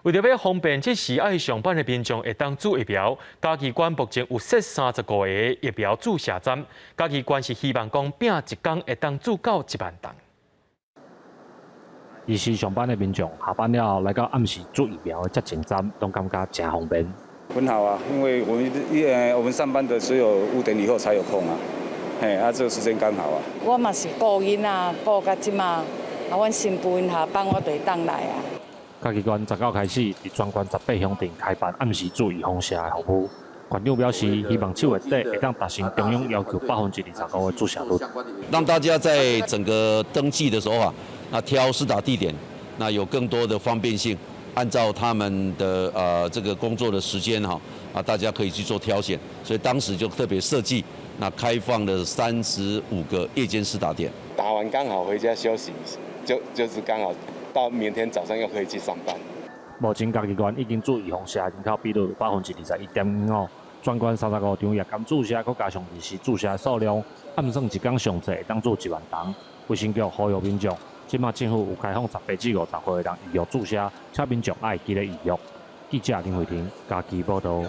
為著欲方便這時愛上班的民眾會當注疫苗，嘉義縣目前有設35個疫苗注射站。嘉義縣是希望講拚一工會當注到1萬筒。彼時上班的民眾下班了後來到暗時注疫苗的接種站，攏感覺誠方便。很好啊，因為我們上班的只有5點以後才有空啊，嘿，啊，這個時間剛好啊。我嘛是顧囡仔，顧到這馬，啊，阮新婦𪜶下班我就會當來啊。嘉義縣19開始，佇全縣18鄉鎮開辦暗時注預防射的服務。縣長表示，希望七月底會當達成中央要求25%的注射率。讓大家在整個登記的時候啊，那挑施打地點，那有更多的方便性，按照他們的這個工作的時間哈，啊大家可以去做挑選，所以當時就特別設計，那開放了35個夜間施打點。打完剛好回家休息，就是剛好到明天早上又可以去上班。目前嘉義縣已經注預防射人口比率21.5%，全縣35場夜間注射，閣加上日時注射的數量，暗算一工上濟會當注1萬筒。衛生局呼籲民眾，這馬政府有開放18至50歲的人預約注射，請民眾愛記得預約。記者林慧婷嘉義報導。